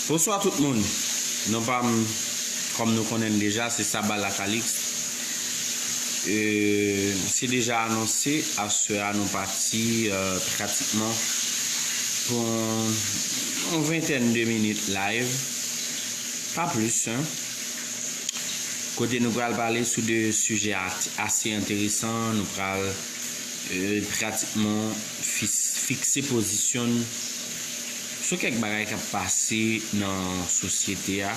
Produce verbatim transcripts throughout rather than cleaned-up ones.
Bonswa tout moun. Non pa m, kòm nou konnen l deja, se Saba Lakalix. E, se deja anonse, aswè a nou pati, e, pratikman pou yon, yon ventèn de minit live. Pa plis, en. Kote nou pral pale sou de sijè at-, ase enteresan. Nou pral, e, pratikman fis-, fikse pozisyon n sou kèk bagay k ap pase nan sosyete a.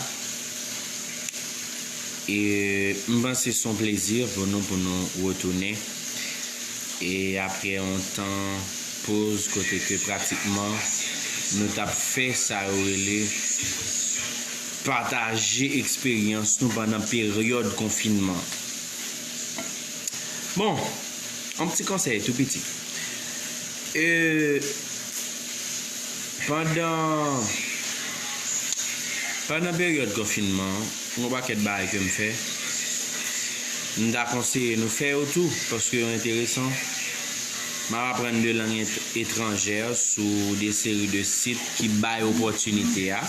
E m panse se yon plezi pou nou, pou nou retounen. E apre yon tan poz kote ke pratikman nou t ap fè sa yo rele pataje eksperyans nou pandan peryòd konfinman. Bon, yon ti konsèy tou piti. E, pandan, pandan peryòd konfinman an, yon pakèt bagay ke m fè, m ta konseye nou fè yo tou, paske yo enteresan. M ap aprann de lang et-, etranjè sou de seri de sit ki bay opòtinite a.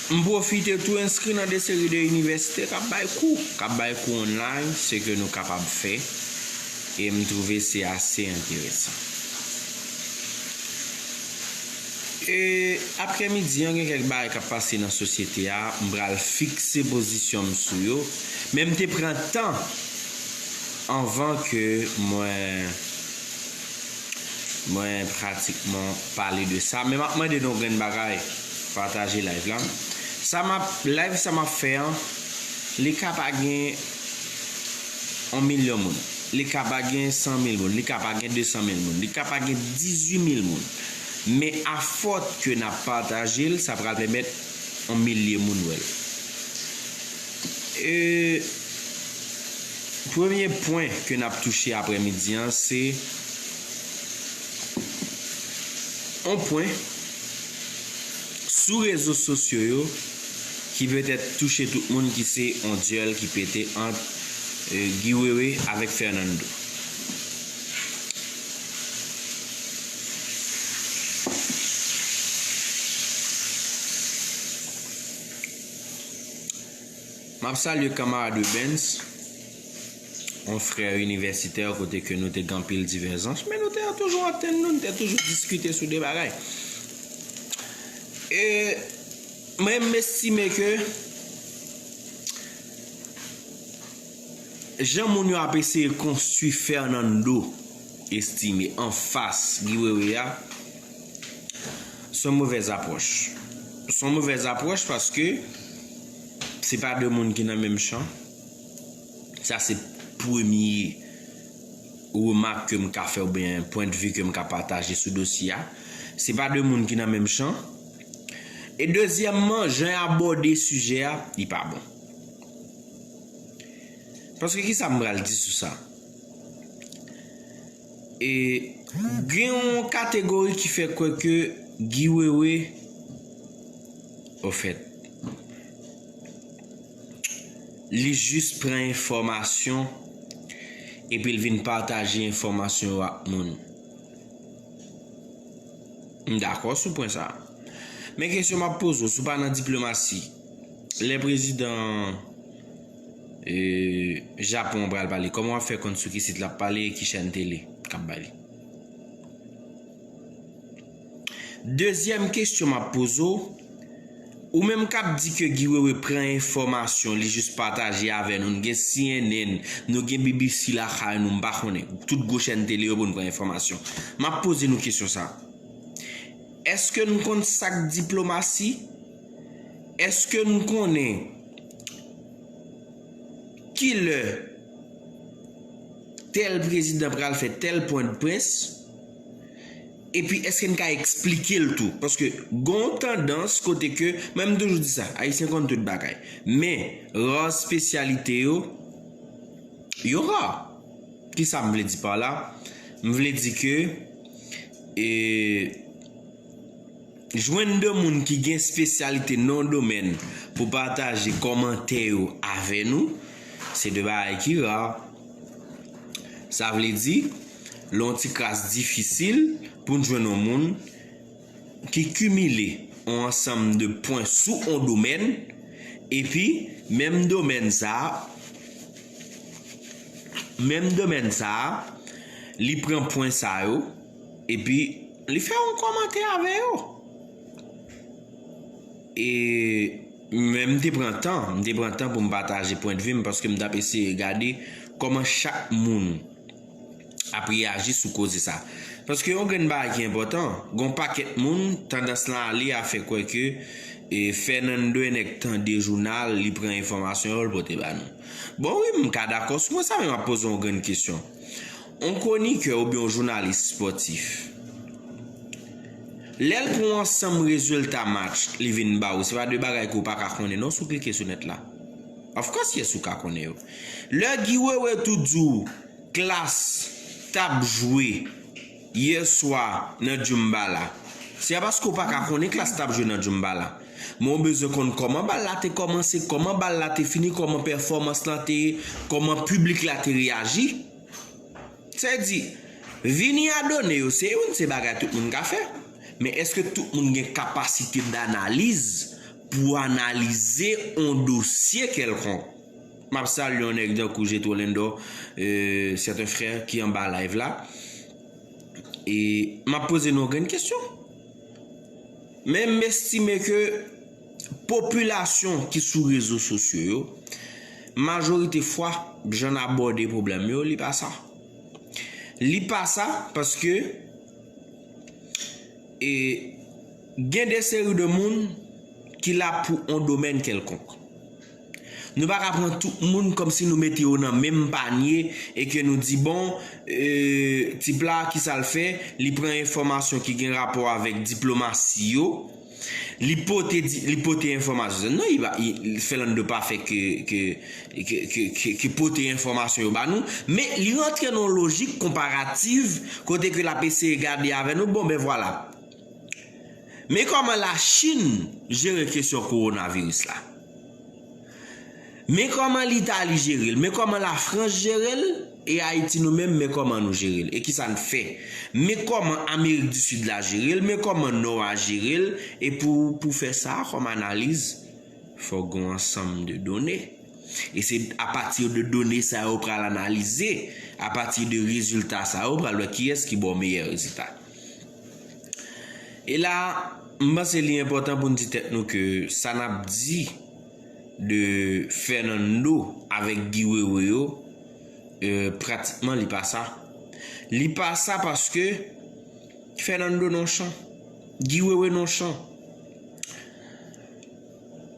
M pwofite tou enskri nan de seri de inivèsite k ap bay kou, k ap bay kou online, se ke nou kapab fè, e m twouve se ase enteresan. E aprèmidi an, gen kèk bagay k ap pase nan sosyete a, m pral fikse pozisyon m sou yo, men m te pran tan anvan ke mwen, mwen pratikman pale de sa. Men m ap mande nou yon grenn bagay, pataje live la. Sa m ap, live sa m ap fè an, li ka pa gen yon milyon moun. Li ka pa gen san mil moun, li ka pa gen de san mil moun, li ka pa gen dizuit mil moun. Men afòt ke n ap pataje l, sa pral pèmèt yon milye moun wè l. E, premye pwen ke n ap touche aprèmidi an, se yon pwen sou rezo sosyo yo ki petèt touche tout moun, ki se yon dyèl ki pete ant, e, Guy Wewe avèk Fernando. M ap salye kanmarad Rubens, yon frè inivèsitè kote ke nou te gen anpil divèzans, men nou te toujou antann nou, nou te toujou diskite sou de bagay. E mwen, m estime ke jan moun yo ap eseye konstwi Fernando Estimé anfas Guy Wewe a, se yon movèz apwòch. Se yon movèz apwòch paske se pa de moun ki nan menm chan. Sa se premye remak ke m ka fè oubyen pwendvi ke m ka pataje sou dosye a. Se pa de moun ki nan menm chan. E dezyèmman, jan y abòde sijè a, li pa bon. Paske kisa m pral di sou sa? E gen yon kategori ki fè kwè ke Guy Wewe, ofèt, li jis pran enfòmasyon epi l vin pataje enfòmasyon yo ak moun. M dakò sou pwen sa a. Men kesyon m ap poze w, si w pa nan diplomasi, lè prezidan, e, Japon an pral pale, kòman w ap fè konn sou ki sit l ap pale e ki chèn tele k ap bay li? Dezyèm kesyon m ap poze w, ou menm k ap di ke Guy Wewe pran enfòmasyon, li jis pataje avè nou, nou gen C N N, nou gen B B C lakay nou, m pa konnen, tout gwo chèn tele yo pou n pran enfòmasyon. M ap poze nou kesyon sa. Èske n konn sa k diplomasi? Èske n konnen kilè tèl prezidan pral fè tèl pwen de près? Epi, èske n ka eksplike l tou? Paske gen yon tandans kote ke, men m toujou di sa, Ayisyen konn tout bagay. Men, ra espesyalite yo, yo ra. Kisa m vle di pa la? M vle di ke, e, jwenn de moun ki gen espesyalite nan yon domèn pou pataje kòmantè yo avè nou, se de bagay ki ra. Sa vle di, l yon ti kras difisil pou n jwenn yon moun ki kimile yon ansanm de pwen sou yon domèn, epi menm domèn sa a, menm domèn sa a, li pran pwen sa yo, epi li fè yon kòmantè avè yo. E, men m te pran tan, m te pran tan pou m pataje pwennvi m, paske m t ap eseye gade kòman chak moun ap reyaji sou koze sa. Paske yon grenn bagay ki enpòtan, gon pakèt moun, tandans lan ale a fè kwè ke, e, Fernando e nèg tande jounal, li pran enfòmasyon yo, l pote ba nou. Bon, wi, m ka dakò sou pwen sa, men m ap poze yon grenn kesyon. Yon kwonikè oubyen yon jounalis espòtif, lè l pran yon ansanm rezilta match, li vin ba ou, se pa de bagay ke w pa ka konnen non, si w klike sou nèt la. Of course, yes, ou ka konnen yo. Lè Guy Wewe tou di w Klass t ap jwe yè swa nan Djoumba la, se pa paske w pa ka konnen Klass t ap jwe nan Djoumba la. Men w bezwen konn kòman bal la te kòmanse, kòman bal la te fini, kòman pèfòmans lan te ye, kòman piblik la te reyaji. Sa vle di, vini a done yo, se youn se bagay tout moun ka fè. Men èske tout moun gen kapasite danaliz pou analize yon dosye kèlkonk? M ap salye yon nèg tankou Jetro Lendor, euh, c'est un frère ki anba live la. E m ap poze nou yon grenn kesyon. Men m estime ke popilasyon ki sou rezo sosyo yo, majorite fwa, jan n abòde pwoblèm yo, li pa sa. Li pa sa paske, e, gen de seri de moun ki la pou yon domèn kèlkonk. Nou pa ka pran tout moun kòmsi nou mete yo nan menm panye e ke nou di, bon, e, tip la, ki sa l fè? Li pran enfòmasyon ki gen rapò avèk diplomasi yo. Li pote, di- li pote enfòmasyon. Non, li pa- li- Fernando pa fè ke, ke, ke, ke, ke, ke pote enfòmasyon yo ba nou, men li rantre nan yon lojik konparativ kote ke l ap eseye gade avè nou, bon, ben vwala. Men kòman Lachin jere kesyon kowonaviris la? Men kòman Litali jere l, men kòman Lafrans jere l, e Ayiti nou menm, men kòman nou jere l, e kisa n fè? Men kòman Amerik di Sid la jere l, men kòman Nò a jere l, e pou, pou fè sa kòm analiz, fòk gen yon ansanm de done. E se apati de done sa yo pral analize, apati de rezilta sa yo pral wè kiyès ki ba w meyè rezilta. E la, m panse li enpòtan pou n di tèt nou ke sa n ap di de Fernando avèk Guy Wewe yo, euh, pratikman li pa sa. Li pa sa paske Fernando nonchant, Guy Wewe nonchant.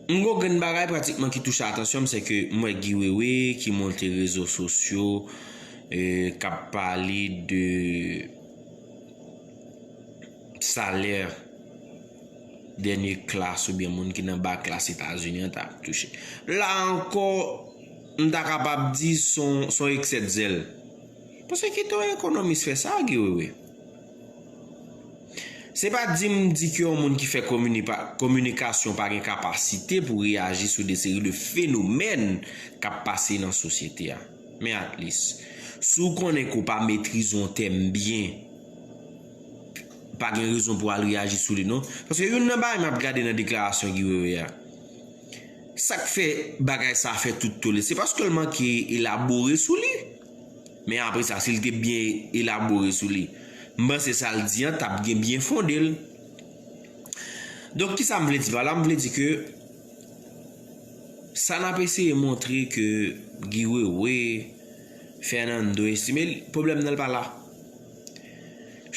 M gon grenn bagay pratikman ki touche atansyon m, se ke m wè Guy Wewe ki monte rezo sosyo, euh, k ap pale de salè dènye klas oubyen moun ki nan ba klas Etazini an t ap touche. La ankò, m ta kapab di s on, s on eksè de zèl. Paske kite yon ekonomis fè sa, Guy Wewe. Se pa di m di ke yon moun ki fè komini- pa- kominikasyon pa gen kapasite pou reyaji sou de seri de fenomèn k ap pase nan sosyete a. Men at least, si w konnen ke w pa metrize yon tèm byen, pa gen rezon pou w al reyaji sou li non. Paske youn nan bagay m ap gade nan deklarasyon Guy Wewe a, sa k fè bagay sa fè tout tole, se paske l manke elabore sou li. Men apre sa, si l te byen elabore sou li, m panse sa l di an t ap gen byen fonde l. Donk, kisa m vle di pa la? M vle di ke sa n ap eseye montre ke Guy Wewe, Fernando estime pwoblèm nan l pa la.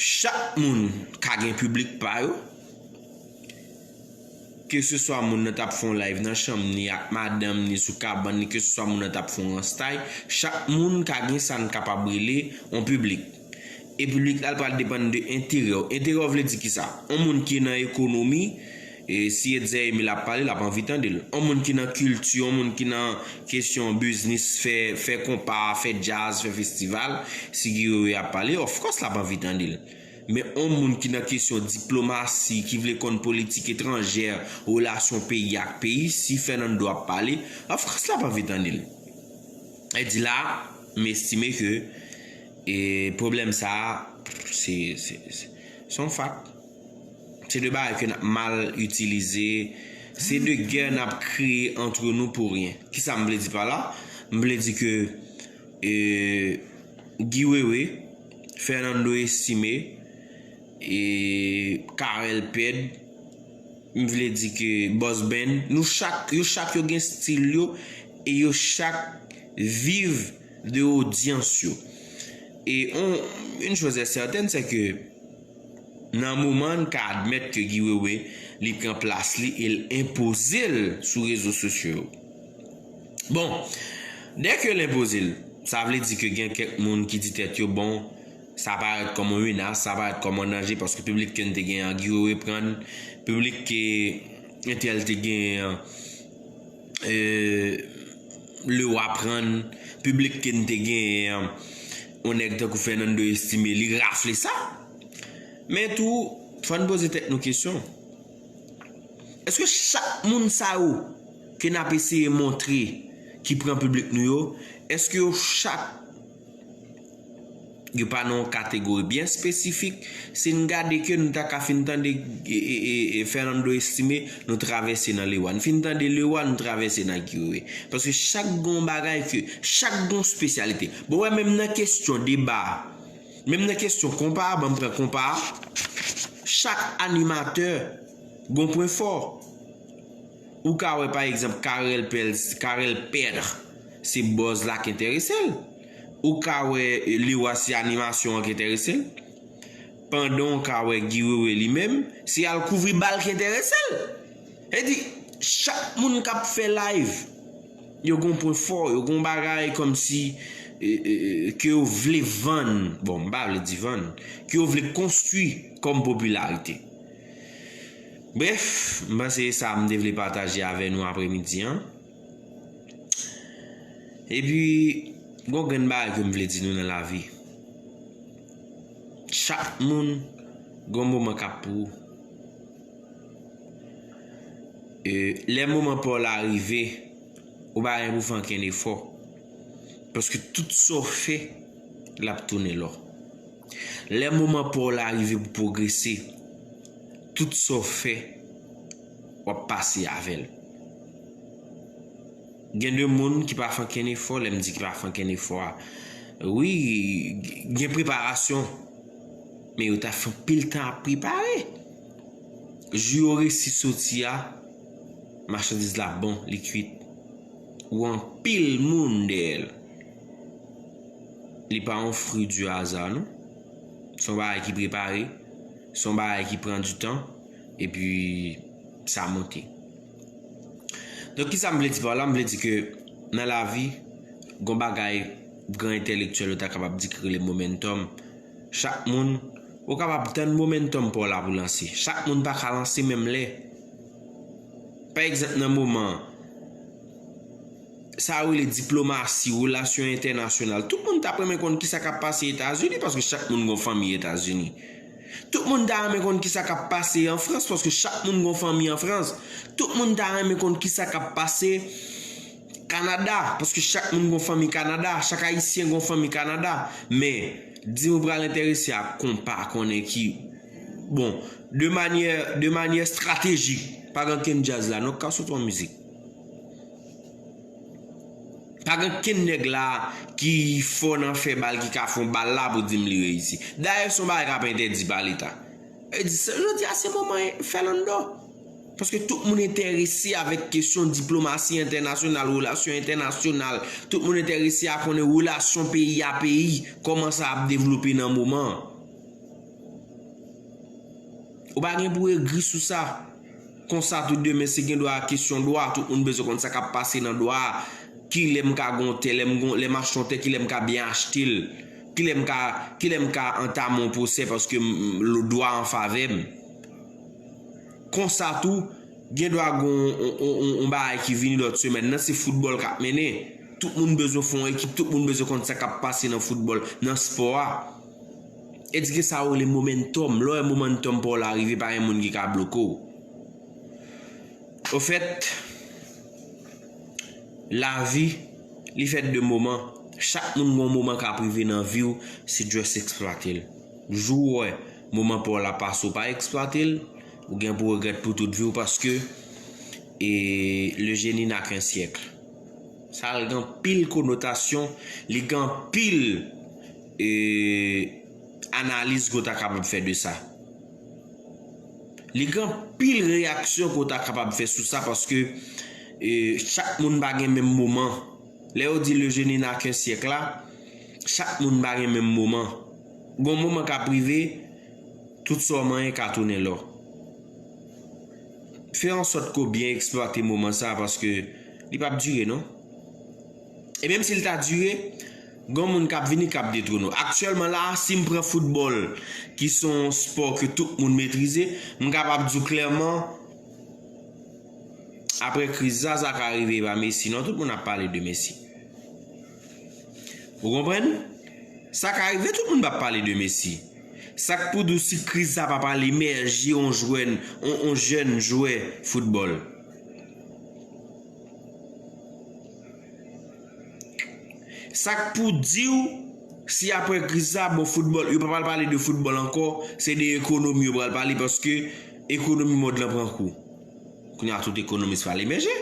Chak moun ka gen piblik pa yo. Keseswa moun nan t ap fè yon live nan chanm ni ak madanm ni sou kabann ni, keseswa moun nan t ap fè yon ranstay, chak moun ka gen sa n kapab rele yon piblik. E piblik la, l pral depann de enterè w. Enterè w vle di kisa? Yon moun ki nan ekonomi, e si Etzer Emile ap pale, l ap anvi tande l. Yon moun ki nan kilti, yon moun ki nan kesyon biznis, fè, fè konpa, fè djaz, fè festival, si Guy Wewe ap pale, of course, l ap anvi tande l. Men yon moun ki nan kesyon diplomasi, ki vle konn politik etranjè, relasyon peyi ak peyi, si Fernando ap pale, of course, l ap anvi tande l. E di la, m estime ke, e, pwoblèm sa a, se, se, se, se yon fak. Se de bagay ke n ap mal itilize. Se de gè n ap kreye antre nou pou ryen. Kisa m vle di pa la? M vle di ke e, Guy Wewe, Fernando Estimé, e, Carel Pèd, m vle di ke Boss Ben, nou chak, yo chak yo gen stil yo e yo chak viv de odyans yo. E on, une chose est certaine, c'est que nan moman n ka admèt ke Guy Wewe, li pran plas li e l enpoze l sou rezo sosyo yo. Bon, dèke l enpoze l, sa vle di ke gen kèk moun ki di tèt yo, bon, sa parèt kòm yon menas, sa parèt kòm yon danje, paske piblik ke n te genyen an, Guy Wewe pran l, piblik ke entèl te genyen an, e, Lewa pran l, piblik ke n te genyen an, yon nèg tankou Fernando Estimé, li rafle sa. Men tou, fò n poze tèt nou kesyon. Èske chak moun sa yo ke n ap eseye montre ki pran piblik nou yo, èske yo chak yo pa nan yon kategori byen espesifik? Si n gade ke nou ta ka fin tande e, e, e, e Fernando Estimé, nou travèse nan Lewa. Nou fin tande Lewa, nou travèse nan Guy Wewe. Paske chak gon bagay ke, chak gon espesyalite. Bon, wè, menm nan kesyon deba, menm nan kesyon konpa, ban m pran konpa, chak animatè gon pwen fò. Ou ka wè, pa egzanp, Carel Pèl, Carel Pèdre, se buzz la k enterese l. Ou ka wè, e, Lewa, se animasyon an k enterese l. Pandan w ka wè Guy Wewe li menm, se al kouvri bal k enterese l. E di, chak moun k ap fè live, yo gon pwen fò, yo gon bagay kòmsi, e, e, e, ke yo vle vann, bon, m pa vle di vann, ke yo vle konstwi kòm popilarite. Brèf, m panse se sa m te vle pataje avè nou apremidi an. Epi, gon grenn bagay ke m vle di nou nan lavi. Chak moun gon moman k ap pou ou. E, lè moman pa w la rive, ou pa gen pou fè ankenn efò. Paske tout sa w fè, l ap tounen lò. Lè moman pa w la rive pou pwogrese, tout sa w fè, w ap pase avè l. Gen de moun ki pa fè ankenn efò, lè m di ki pa fè ankenn efò a, wi, gen preparasyon, men yo ta fè anpil tan ap prepare. Jou yo resi soti a, machandiz la bon, li kwit. Ou anpil moun dèyè l. Li pa yon fruit du hasard, non. Se yon bagay ki prepare, se yon bagay ki pran du temps, epi sa monte. Donk, kisa m vle di pa la? M vle di ke nan lavi, gon bagay gran entèlektyèl yo ta kapab di ki rele momentum. Chak moun, ou kapab tann momentum pa w la pou lanse. Chak moun pa ka lanse menm lè. Pa egzanp, nan moman an, sa yo rele diplomasi, relasyon entènasyonal. Tout moun t ap renmen konn kisa k ap pase Etazini, paske chak moun gon fanmi Etazini. Tout moun ta renmen konn kisa k ap pase an Frans, paske chak moun gon fanmi an Frans. Tout moun ta renmen konn kisa k ap pase Kanada, paske chak moun gon fanmi Kanada, chak Ayisyen gon fanmi Kanada. Men, di m ou pral enterese ak konpa, konnen ki, bon, de manyè, de manyè estratejik, pa gen okenn djaz la, non, k ka sot yon mizik. Pa gen kenn nèg la ki fò nan fè bal, ki ka fè yon bal la pou di m li reyisi. Dayè, se yon bagay k ap entèdi pa Leta. E di, se, jodi a, se moman Fernando. Paske tout moun enterese avèk kesyon diplomasi entènasyonal, relasyon entènasyonal. Tout moun enterese a konnen relasyon peyi a peyi, kòman sa ap devlope nan moman an. Ou pa gen pou egri sou sa. Konsa tou demen, si gen dwa kesyon dwa, tout moun bezwen konn sa k ap pase nan dwa a. Kilè m ka gon tè, lè m gon, lè m achte yon tè, kilè m ka byen achte l. Kilè m ka, kilè m ka antame yon pwosè paske m, m, dwa an favè m. Konsa tou, gen dwa gon on, on, on, on bagay ki vini lòt semèn nan, se foutbòl k ap mennen. Tout moun bezwen fè yon ekip, tout moun bezwen konn sa k ap pase nan foutbòl, nan spò a. Èske sa yo rele momentum? Lè w wè momentum pa w la rive, pa gen moun ki ka bloke w. Ofèt, lavi, li fèt de moman. Chak moun gon moman k ap rive nan vi w, se just eksplwate l. Jou w wè moman pa w la pase, w pa eksplwate l, Ou gen pou regrèt pou tout vi w paske e, le génie n'a qu'un siècle. Sa l gen anpil konotasyon, li gen anpil e, analiz ke w ta kapab fè de sa. Li gen anpil reyaksyon ke w ta kapab fè sou sa paske e, chak moun pa gen menm moman. Lè yo di le génie n'a qu'un siècle la, chak moun pa gen menm moman. Gon moman k ap rive, tout sa w manyen ka tounen lò. Fè an sòt ke w byen eksplwate moman sa a paske li p ap dire non. E menm si l ta dire, gon moun k ap vini k ap detwone w. Aktyèlman la, si m pran foutbòl, ki se yon spò ke tout moun metrize, m kapab di w klèman, apre kriz sa, sa ka rive e pa Messi non, tout moun ap pale de Messi. Ou konprann? Sa ka rive tout moun p ap pale de Messi. Sa k pou di w si kriz sa pa pral emèje yon jwè, yon, yon jèn jwè foutbòl? Sa k pou di w si apre kriz sa, bon, foutbòl, yo pa pral pale de foutbòl ankò, se de ekonomi yo pral pale paske ekonomi mond lan pran kou. Kounye a tout ekonomis pral emèje.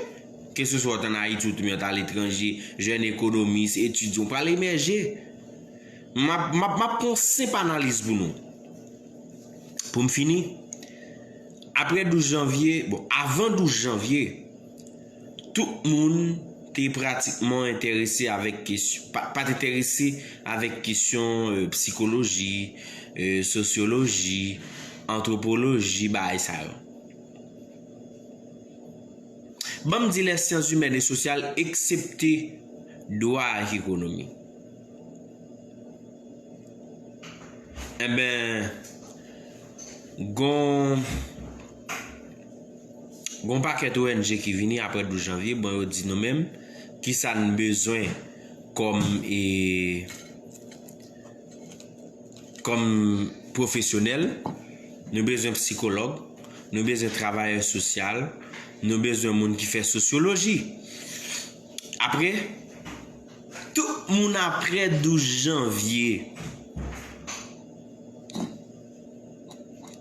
Keseswa w t ann Ayiti ou t menm aletranje, jèn ekonomis, etidyan, w pral emèje. M ap, m ap, m ap fè yon senp analiz pou nou. Pou m fini, apre douz janvye, bon, avan douz janvye, tout moun te pratikman enterese avèk kesyon, pa, pa t enterese avèk kesyon e, psikoloji, e, sosyoloji, antwopoloji, bagay sa yo. Ban m di les sciences humaines et sociales, eksepte dwa ak ekonomi. Enben, gon, gon pakèt O N G ki vini apre douz janvye, bon, yo di nou menm, kisa n bezwen kòm, e, kòm pwofesyonèl, nou bezwen psikològ, nou bezwen travayè sosyal, nou bezwen moun ki fè sosyoloji. Apre, tout moun apre douz janvye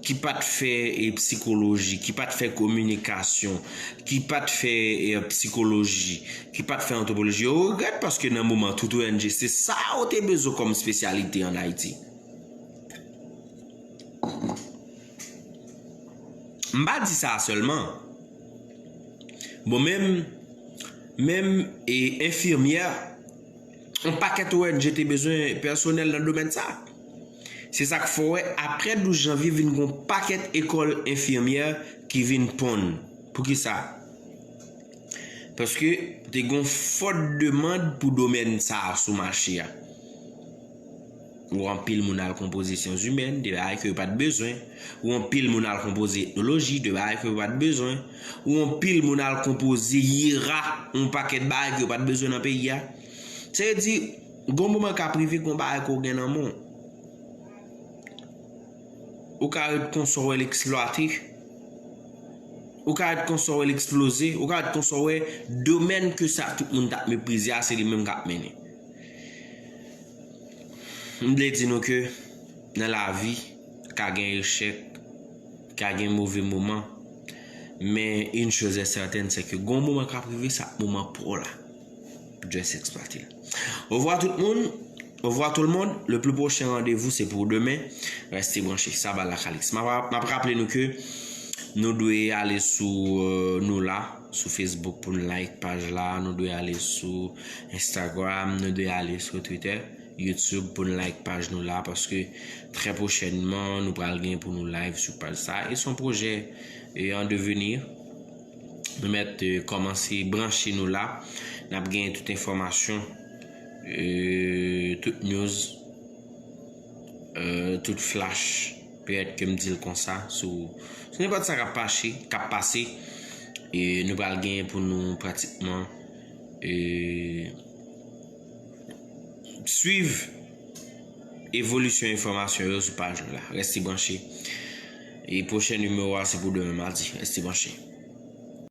ki pa t fè e, psikoloji, ki pa t fè kominikasyon, ki pa t fè e, psikoloji, ki pa t fè antwopoloji, yo regrèt paske nan moman tout O N G, se sa yo te bezwen kòm espesyalite ann Ayiti. M pa di sa sèlman. Bon, menm, menm e, enfimyè, yon pakèt O N G te bezwen pèsonèl nan domèn sa. Se sa k fè w wè, apre douz janvye, vin gon pakèt ekòl enfimyè ki vin ponn. Poukisa? Paske te gon fòt demann pou domèn sa a sou mache a. Ou anpil moun al konpoze syans imèn, de bagay ke yo pa t bezwen. Ou anpil moun al konpoze etnoloji, de bagay ke yo pa t bezwen. Ou anpil moun al konpoze IRA, yon pakèt bagay ke yo pa t bezwen nan peyi a. Se vle di, gon moman k ap rive, gon bagay ke w gen nan men w. Ou ka ret konsa w wè l eksplwate. Ou ka ret konsa w wè l eksploze. Ou ka ret konsa w wè domèn ke sa tout moun t ap meprize a, se li menm k ap mennen. M vle di nou ke nan lavi, ka gen echèk, ka gen move moman, men une chose est certaine, se ke gon moman k ap rive, sa moman pa w la. Just eksplwate l. Au revoir tout moun. Au revoir tout le monde. Le plus prochain rendez-vous, c'est pour demain. Restez branchés. Sa bal la Calix. M ap, m ap raple nou ke nou dwe ale sou, euh, nou la, sou Facebook pou n like paj la. Nou dwe ale sou Instagram. Nou dwe ale sou Twitter, YouTube pou n like paj nou la. Paske trè pwochènman, nou pral gen pou nou live sou paj sa. E se yon pwojè e, an devenir. Nou mèt e, kòmanse branche nou la. N ap genyen tout enfòmasyon, e, tout news, e, tout flash, pètèt ke m di l konsa, sou, sou nenpòt sa k ap pache, k ap pase. E, nou pral genyen pou nou pratikman, e, swiv evolisyon enfòmasyon yo sou paj nou la. Reste branche. E pwochen nimewo a se pou demen madi. Reste branche.